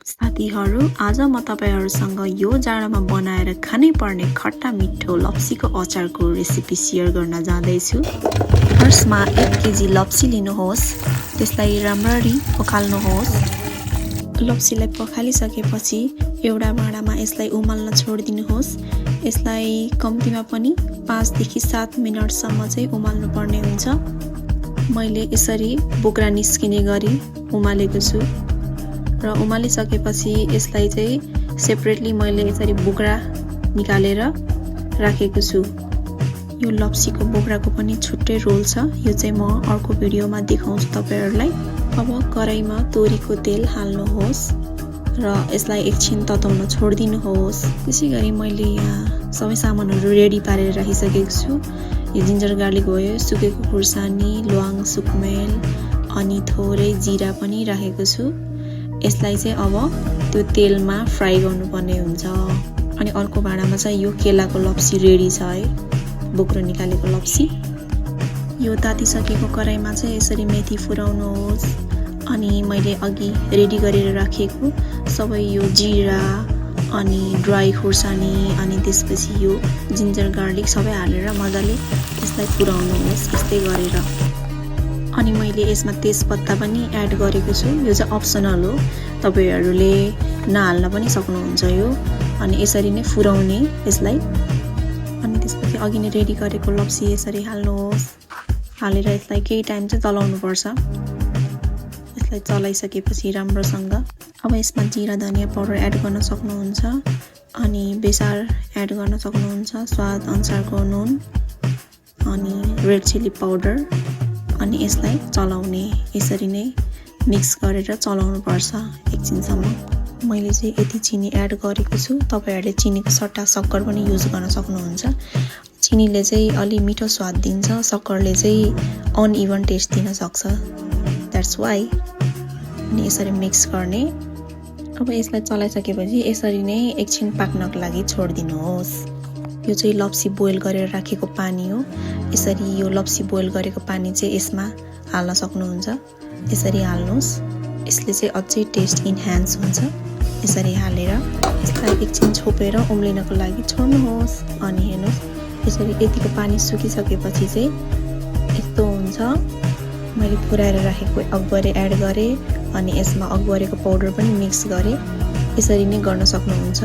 साथीहरू, आज म तपाईहरुसँग यो जाडोमा बनाएर खानै पर्ने खट्टा मिठो लप्सीको अचारको रेसिपी शेयर गर्न जाँदैछु। फर्स्टमा 1 केजी लप्सी लिनुहोस्। त्यसलाई राम्ररी पखाल्नुहोस्। लप्सीलाई पखालिसकेपछि एउटा भाँडामा यसलाई उमाल्न छोडिदिनुहोस्। यसलाई कम्तीमा पनि 5 देखि 7 मिनेटसम्म चाहिँ उमाल्नु पर्ने हुन्छ। मैले यसरी बोक्रा निस्किने गरी उमालेको छु र उमालिसकेपछि यसलाई चाहिँ सेपरेटली मैले यसरी बोक्रा निकालेर राखेको छु। यो लप्सीको बोक्राको पनि छुट्टै रोल छ। यो चाहिँ म अर्को भिडियोमा देखाउँछु तपाईहरुलाई। अब कराईमा तोरीको तेल हाल्नुहोस् र यसलाई एकछिन तताउन छोडिदिनुहोस्। त्यसैगरी मैले यहाँ सबै सामानहरु रेडी पारेर राखिसकेको छु। यो जिन्जर गार्लिक भयो, सुकेको खुर्सानी, ल्वाङ, सुकमेल अनि थोरै जीरा पनि राखेको छु। यसलाई चाहिँ अब त्यो तेलमा फ्राई गर्नुपर्ने हुन्छ। अनि अर्को भाँडामा चाहिँ यो केलाको लप्सी रेडी छ है, बोक्रो निकालेको लप्सी। यो तातिसकेको कराईमा चाहिँ यसरी मेथी फुराउनुहोस्। अनि मैले अघि रेडी गरेर राखेको सबै यो जीरा अनि ड्राई खुर्सानी अनि त्यसपछि यो जिन्जर गार्लिक सबै हालेर मजाले यसलाई फुराउनुहोस् यस्तै गरेर। अनि मैले यसमा तेजपत्ता पनि एड गरेको छु। यो चाहिँ अप्सनल हो, तपाईहरुले नहाल्न पनि सक्नुहुन्छ यो। अनि यसरी नै फुराउने यसलाई। अनि त्यसपछि अघि नै रेडी गरेको लप्सी यसरी हाल्नुहोस्। हालेर यसलाई केही टाइम चाहिँ चलाउनु पर्छ। यसलाई चलाइसकेपछि राम्रोसँग अब यसमा जिरा धनिया पाउडर एड गर्न सक्नुहुन्छ। अनि बेसार एड गर्न सक्नुहुन्छ, स्वाद अनुसारको नुन अनि रेड चिली पाउडर। अनि यसलाई चलाउने यसरी नै मिक्स गरेर चलाउनु पर्छ एकछिनसम्म। मैले चाहिँ यति चिनी एड गरेको छु। तपाईहरुले चिनीको सट्टा सक्कर पनि युज गर्न सक्नुहुन्छ। चिनीले चाहिँ अलि मिठो स्वाद दिन्छ, सक्करले चाहिँ अनइभन टेस्ट दिन सक्छ। That's why. अनि यसरी मिक्स गर्ने। अब यसलाई चलाइसकेपछि यसरी नै एकछिन पाक्नको लागि छोडिदिनुहोस्। यो चाहिँ लप्सी बोइल गरेर राखेको पानी हो। यसरी यो लप्सी बोइल गरेको पानी चाहिँ यसमा हाल्न सक्नुहुन्छ। यसरी हाल्नुहोस्। यसले चाहिँ अझै टेस्ट इन्हान्स हुन्छ। यसरी हालेर यसलाई एकछिन छोपेर उम्लिनको लागि छोड्नुहोस्। अनि हेर्नुहोस् यसरी यतिको पानी सुकिसकेपछि चाहिँ यस्तो हुन्छ। मैले फुराएर राखेको अगुवारे एड गरेँ अनि यसमा अगुवारेको पाउडर पनि मिक्स गरेँ। यसरी नै गर्न सक्नुहुन्छ।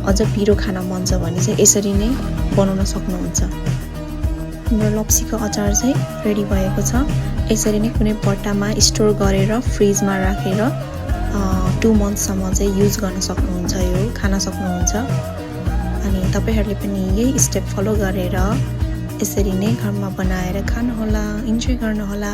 अझ पिरो खान मन छ भने चाहिँ यसरी नै बनाउन सक्नुहुन्छ। हाम्रो लप्सीको अचार चाहिँ रेडी भएको छ। यसरी नै कुनै बट्टामा स्टोर गरेर फ्रिजमा राखेर 2 मन्थसम्म चाहिँ युज गर्न सक्नुहुन्छ, यो खान सक्नुहुन्छ। अनि तपाईहरुले पनि यही स्टेप फलो गरेर यसरी नै घरमा बनाएर खानुहोला, इन्जोय गर्नुहोला।